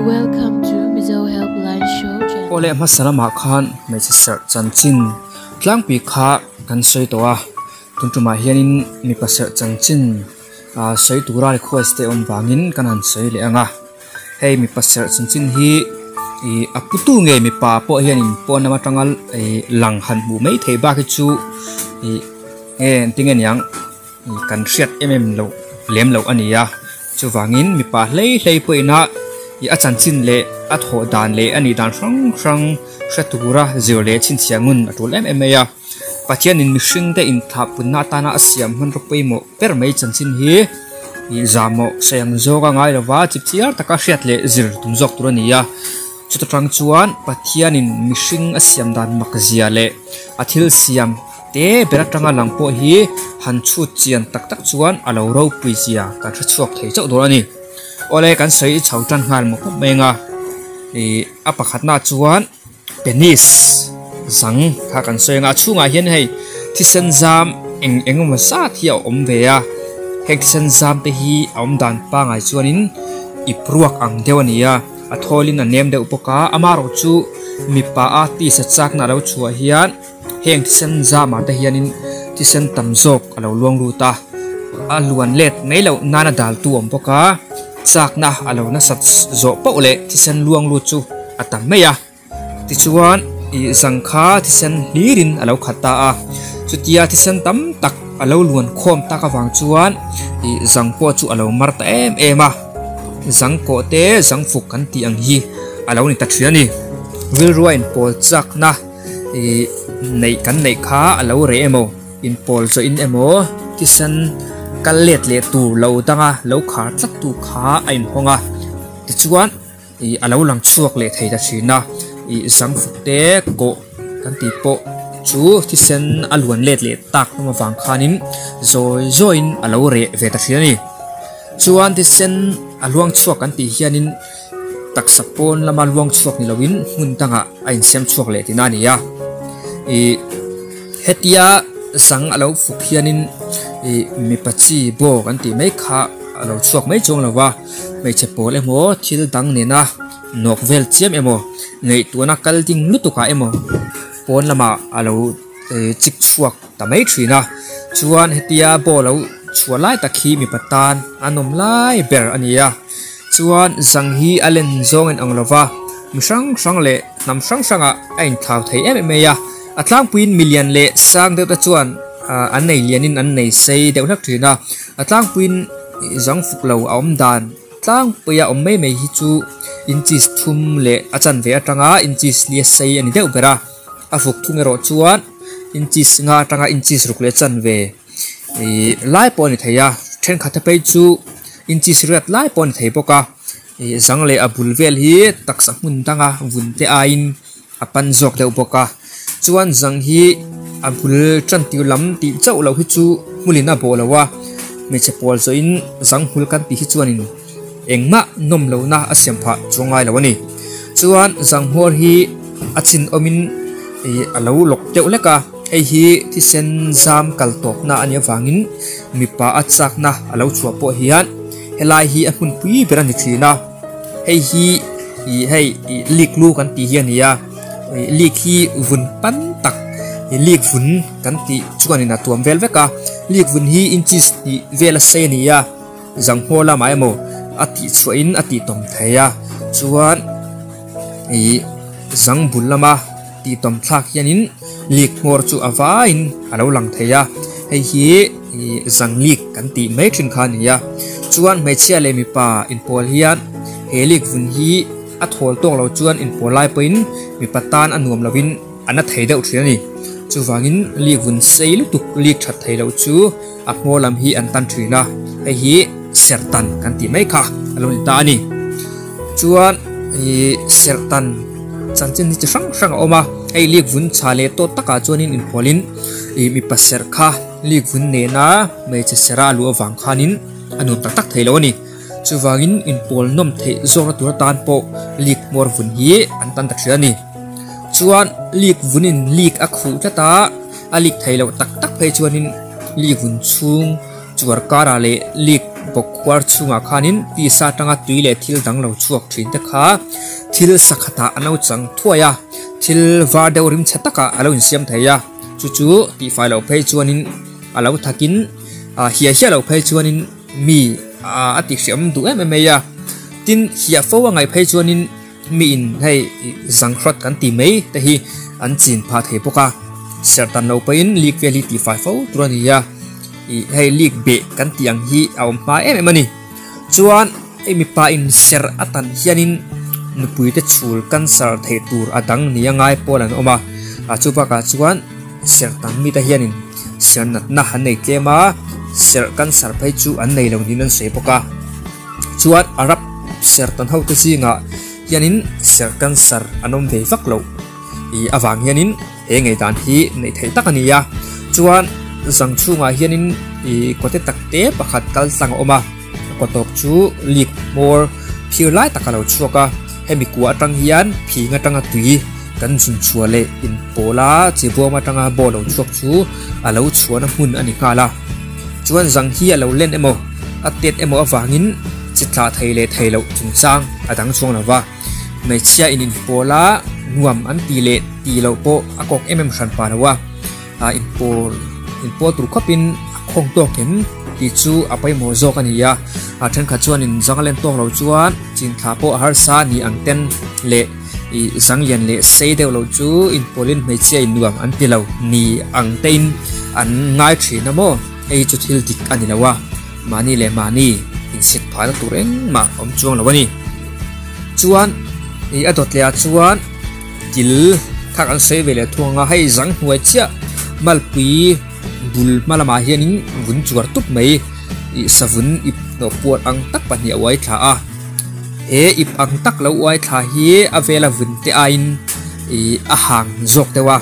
Welcome to Mizo Helpline Show channel. Aw leh hmasa lamah khan hmeichhe serh chanchin tlangpui kha kan sawi tawh a, tun tumah hianin mipa serh chanchin ah sawi tura request te awm vangin kan han sawi leh ang a, hei mipa serh chanchin hi ih a putu nge mipa pawh hianin pawn lam atanga ih lang han hmuh mai theih bak hi chu ih nge engtin nge niang. Kan hriat em em loh lem loh a ni a, chuvangin mipa hlei hlei pawhin a ih a chanchin leh a thawh dan leh a nih dan hrang hrang hre tura zir leh chhinchhiah ngun a tul em em mai a. Pathianin mihring te inthahpunna atana a siam hmanraw pawimawh ber mai chanchin hi ih zahmawh sawi ang zawk a ngai lova chipchiar taka hriat leh zir tum zawk tur a ni a. Chuta tang chuan Pathianin mihring a siam dan mak zia leh a thil siam te ber atanga lang pawh hi han chhut chian tak tak chuan a lo ropui zia kan hre chhuak thei chauh dawn a ni. Awle kan sawi chho tan nghal mawp mawp mai ang a, ih a pakhatna chuan penis zang kha kan sawi ang a, a chhungah hian hei thisen zam eng eng emaw zat hi a awm ve a, heng thisen zam te hi a awm dan pangai chuanin ip ruak ang deuh a ni a. A thawlin a nem deuh bawk a, amaherawh chu mipa a tisa chakna a lo chhuah hian heng thisen zamah te hianin thisen tam zawk a lo luang lut a, a luan let mai loh nana dal tu a awm bawk a, chakna a lo nasat zawh poh leh thisen luang lut chu a tam mai a. Tichuan, ih zang kha thisen hlirin a lo khat ta a, chutia thisen tam tak a lo luan khawm tak avang chuan ih zang pawh chu a lo mar ta em em a, zang kawh te zang fuk kan tih ang hi a lo ni ta thin a ni. Rilrua inpawl chakna ih neih kan neih kha a lo reh emaw, inpawl zawhin emaw thisen kal let leh tur lo danga lo khar tlat tu kha a inhawng a, tichuan. Ih a lo lang chhuak leh thei ta thin a, ih zang fuk te kawh kan tih pawh chu thisen a luan let leh tak hlawm avang khanin zawi zawiin a lo reh ve ta thin a ni. Chuan thisen a luang chhuak kan tih hianin taksa pawn lama luang chhuak ni loin hmun dangah a insiam chhuak leh tihna a ni a, ih hetia zang a lo fuk hianin ih mipa chi baw kan tih mai kha a lo chhuak mai chuang lo va. Hmeichhe pawl emaw thil dang nena nawk vel chiam emaw ngaihtuahna kal ding lutuk ah emaw pawn lamah a lo chik chhuak ta mai thin a, chuan hetia ball lo chhuah lai tak hi mipa tan a nawm lai ber a ni a, chuan zang hi a len zawng in ang lova mi hrang hrang leh hnam hrang hrang ah a inthlau thei em em mai a, a tlangpuiin milian leh sang deuh te chuan an nei lian in an nei sei deuh hlek thin a, a tlangpuiin. Zang fuk lo a awm dan tlangpuia awm mai mai hi chu inches thum leh a chanve atanga inches li a sei a ni deuh ber a, a fuk thung erawh chuan inches nga atanga inches ruk leh chanve ih lai pawh a ni thei a, thenkhat te phei chu inches riat lai pawh a ni thei bawk a, ih zang leh a bul vel hi taksa hmun danga vun te aiin a pan zawk deuh bawk a, chuan zang hi a bul tan tir lam tih chauh loh hi chu hmulin a bawh lo a, hmeichhe pawl zawhin zang hmul kan tih hi chuanin engmah nawm lohna a siam phah chuang ngai lo a ni. Chuan zang hmawr hi a chin awmin ih a lo lawk deuh hlek a, hei hi thisen zam kal tawpna a nih avangin mipa a chakna a lo chhuah pawh hian helai hi a hmunpui ber a ni thin a. Hei hi ih hei ih lik lu kan tih hi a ni a ih lik hi vun pan tak ih lik vun kan tih chuanin a tuam vel vek a lik vun hi inches hnih vel a sei a ni a zanghmuar lamah emaw a tih chhuahin a tih tawm thei a chuan ih zang bul lama tih tawm thlak hianin lik hmawr chu a vaiin a lo lang thei a hei hi ih zang lik kan tih mai thin kha a ni a chuan hmeichhia leh mipa inpawl hian he lik vun hi a thawl tawk lo chuan inpawl lai pawhin mipa tan a nuam lovin a na thei deuh thin a ni chuvangin lik vun sei lutuk lik that thei loh chu a hmawr lam hi an tan thin a hei hi serhtan kan tih mai kha a lo ni ta a ni chuan ih serhtan chanchin hi chi hrang hrang a awm a hei lik vun chha leh tawt takah chuanin inpawlin ih mipa serh kha lik vun nena hmeichhe serh a luh avang khanin a nuam tak tak thei lo a ni chuvangin inpawl nawm theih zawkna tur atan pawh lik hmawr vun hi an tan ta thin a ni chuan lik vunin lik a khuh tlat a a lik thei loh tak tak phei chuanin lik vun chhung chuar karah leh lik. Bawkkhuar chhungah khanin tisa atanga tui leh thil dang lo chhuak thin te kha thil sakhatah an lo chang thuai a, thil var deuh rimchhe takah a lo insiam thei a, chu chu tihfai loh phei chuanin a lo thakin hiah hiah loh phei chuanin mi a tihhriam duh em em mai a. Tin, hiah fo a ngaih phei chuanin mi in hei zanghrawt kan ti mai te hi an chin phah thei bawk a, serh tan lo pawhin leak vel hi tihfai fo tur a ni a, ih hei leak beh kan tih ang hi a awm hma em em a ni. Chuan hei mipa in serh a tan hianin nupui te chhul cancer theih tur a dang ni a ngai pawl an awm a, ah chu bakah chuan serh tam mite hianin serh natna an nei tlem a, serh cancer phei chu an nei lo niin an sawi bawk a. Chuan Arab serhtan hote zingah hianin serh cancer an awm ve vak loh ih avang hianin he ngaihdan hi neih theih tak a ni a. Chuan zang chhungah hianin ih kawte tak te pakhat kal tlang a awm a, a kaw tawp chu leak hmawr phir lai tak a lo chhuak a. Hemi kua atang hian phing atanga tui kan zun chhuah leh inpawla chibuam atanga baw lo chhuak chu a lo chhuahna hmun a ni nghal a. Chuan zang hi a lo len emaw, a tet emaw avangin chi tla thei leh thei loh chungchang a dang chuang lo va. Hmeichhia in inpawl a, nuam an ti leh ti loh pawh a kawk em em hran pah lo a, a inpawl inpawl tur khawpin a khawng tawk em tih chu a pawimawh zawk a ni a. A thenkhat chuanin zang a len tawk lo chuan chinthla pawh a harsa ni ang ten leh ih zang lian leh sei deuh loh chu inpawlin hmeichhia in nuam an ti lo ni ang tein an ngai thin a maw? Hei chu thil dik a ni lo a, mahni leh mahni insit phahna tur engmah awm chuang lo a ni. Chuan ih a dawt leh ah chuan kil thak an sawi ve leh thung ang a, hei zang hnuai chiah malpui bul hma lamah hianin vun chuar tup mai ih savun ip hnawh puat ang tak pahnih a uai thla a. He ip ang tak lo uai thla hi a vela vun te aiin ih a hang zawk deuh a,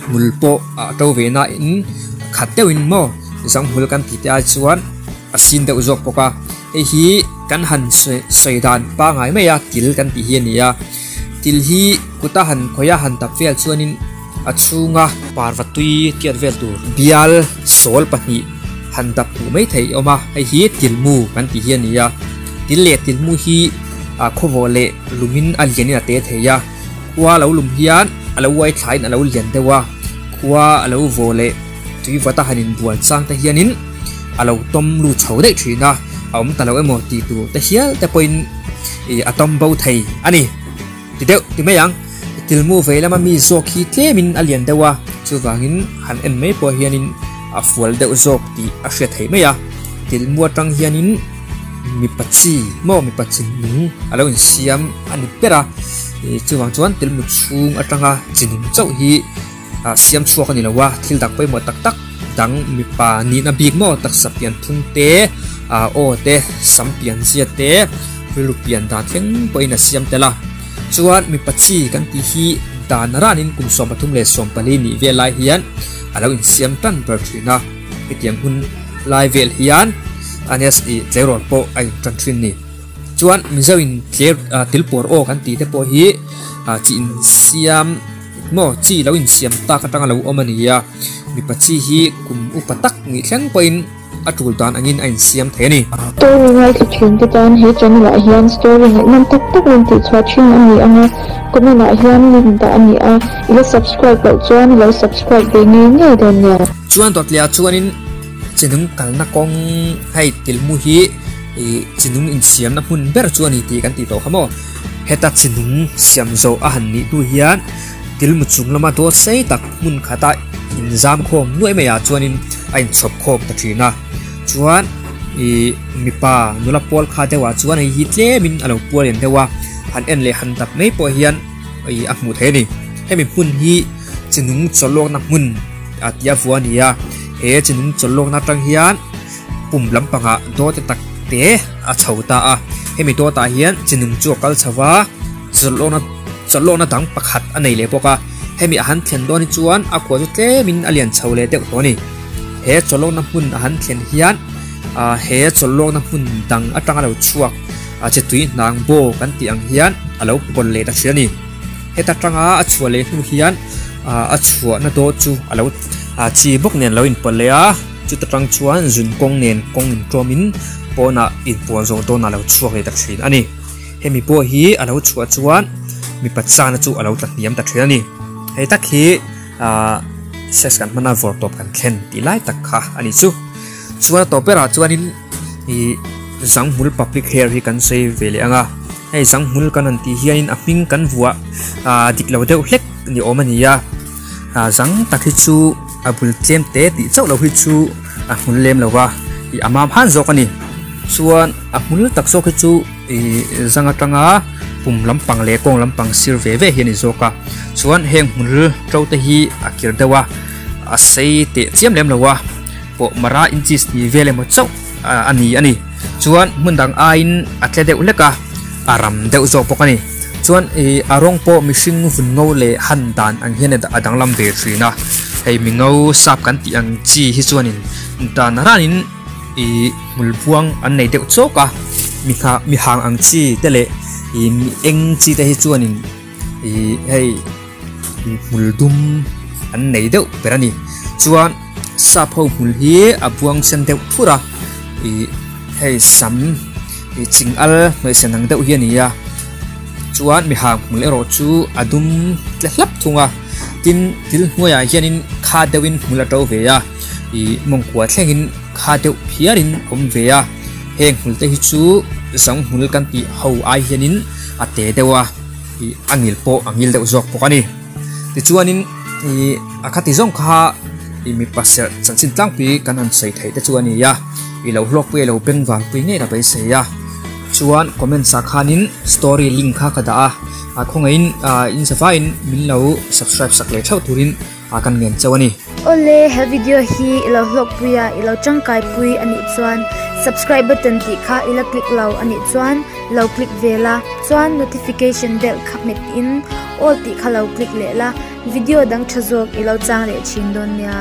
hmul pawh a to ve na in khat deuhin maw zanghmul kan tih te ai chuan a sin deuh zawk bawk a, hei hi kan han sawi dan pangai mai a til kan tih hi a ni a, til hi kuta han khawih a han tap vel chuanin a chhunga parva tui tiat vel tur bial sawl pahnih han dap huh mai theih a awm a, hei hi tilmu kan tih hi a ni a, til leh tilmu hi ah khawvawh leh lumin a lianin a te thei a, khua lo lum hian a lo uai thlaiin a lo lian deuh a, khua a lo vaw leh tui vata han inbual chang te hianin a lo tawm lut chho daih thin a, a awm ta lo emaw tih tur te hial te pawhin ih a tawm bo thei a ni. Ti deuh ti mai ang, tilmu vei lama mi zawk hi tlemin a lian deuh a, chuvangin han en mai pawh hianin a fual deuh zawk tih a hriat theih mai a, tilmu atang hianin mipa chi maw mipa chi nung a lo insiam a ni ber a, chuvang chuan tilmu chhung atanga chi nung chauh hi ah siam chhuak a ni lo a, thil dang pawimawh tak tak dang mipa nihna bik maw taksa pian phung te ah aw te sam pian zia te rilru pian dan thleng pawhin a siam tel a, chuan mipa chi kan tih hi dan ranin kum 33 leh 14 nih vel lai hian a lo insiam tan ber thin a, hetiang hun lai vel hian ns ih tleirawl pawh a intan thin ni. Chuan Mizo in tler ah tilpawr aw kan tih te pawh hi ah chi insiam maw chi lo insiam tak atanga lo awm a ni a, mipa chi hi kum upa tak nih thleng pawhin a tul dan angin a insiam thei a ni. Story ngaithla thin te tan he channel ah hian story ngaihnawm tak tak rawn tih chhuah thin a ni ang a, comment ah hian link dah a ni a, i la subscribe loh chuan i lo subscribe ve ngei ngei dawn nia. Chuan dawtliah chuanin chinung kalna kawng hei tilmu hi ih chinung insiamna hmun ber chu a ni tih kan tih tawh kha maw. Heta chinung siam zawh a han nih hnu hian tilmu chung lama dawt sei tak hmun khata inzam khawm nuai maiah chuanin a inchhawp khawm ta thin a. Chuan ih mipa nula pawl kha deuhah chuan hei hi tlemin a lo pual lian deuh a, han en leh han dap mai pawh hian ih a hmuh theih a ni. Hemi hmun hi chinung chawlawkna hmun a tia vua a ni a, he chinung chawlawkna atang hian pum lampangah dawt te tak te a chho ta a, hemi dawtah hian chinung chu a kal chho va, chawlawkna chawlawkna dang pakhat a nei leh bawk a, hemi a han thlen dawn hi chuan a kua chu tlemin a lian chho leh deuh tawh a ni. He chawlawkna hmun a han thlen hian ah he chawlawkna hmun dang atanga lo chhuak a che tui hnang baw kan tih ang hian a lo pawlh leh ta thin a ni. Heta tanga a chhuah leh hnu hian ah a chhuahna dawt chu a lo ah chi bawk nen a lo inpawlh leh a. Chuta tang chuan zun kawng nen kawng intawmin pawnah inpuan zawh dawnah a lo chhuak leh ta thin a ni. Hemi pawh hi a lo chhuah chuan mipa chana chu a lo tla hniam ta thin a ni. Hei tak hi ahh sex kan hman a vawr tawp kan thlen tih lai tak kha a ni chu. Chuan a tawp berah chuanin ih zanghmul public hair hi kan sawi ve leh ang a, hei zanghmul kan han tih hianin a hming kan vuah ahh dik lo deuh hlek ni awm a ni a, ah zang tak hi chu a bul tlem te tih chauh loh hi chu a hmul lem lo va ih a mam han zawk a ni. Chuan a hmul tak zawk hi chu ih zang atanga pum lampang leh kawng lampang sir ve ve hi a ni zawk a, chuan heng hmul to te hi a kir deuh a, a sei teh chiam lem lo a. Pawh mara inches ni vel emaw chauh a ni a ni. Chuan hmun dang aiin a tle deuh hlek a, a ram deuh zawk bawk a ni. Chuan ih a rawng pawh mihring vun ngo leh han dan ang hian a danglam ve thin a. Hei mi ngo sap kan tih ang chi hi chuanin dan ranin ih hmul buang an nei deuh chawk a. Mi nghah mi hang ang chi te leh ih mi eng chi te hi chuanin ih hei. Hmul dum an nei deuh ber a ni. Chuan sap ho hmul hi a buang sen deuh thur a, ih hei sam ih ching al hmeichhe ang deuh hi a ni a. Chuan mi hang hmul erawh chu a dum tle hlap thung a, tin thil hnuaiah hianin kha deuhin hmul a to ve a, ih mawngkua thlengin kha deuh phiarin a awm ve a. Heng hmul te hi chu zang hmul kan tih ho ai hianin a te deuh a. Ih a ngil pawh a ngil deuh zawk bawk a ni. Tichuanin ih a khati zawng kha ih mipa serh chanchin tlangpui kan han sawi theih te chu a ni a, ih lo hlawkpui a lo beng vangpui ngei ka beisei a. Chuan comments ah khanin story link kha ka dah a, a khawngaihin ah in zavaiin min lo subscribe sak leh theuh turin a kan ngen chauh a ni. Awle, he video hi i lo hlawkpui a, i lo tangkai pui a nih chuan subscribe button tih kha i la click lo a nih chuan lo click ve la, chuan notification bell kha hmet in all tih kha lo click leh la, video dang tha zawk i lo chang leh thin dawn nia.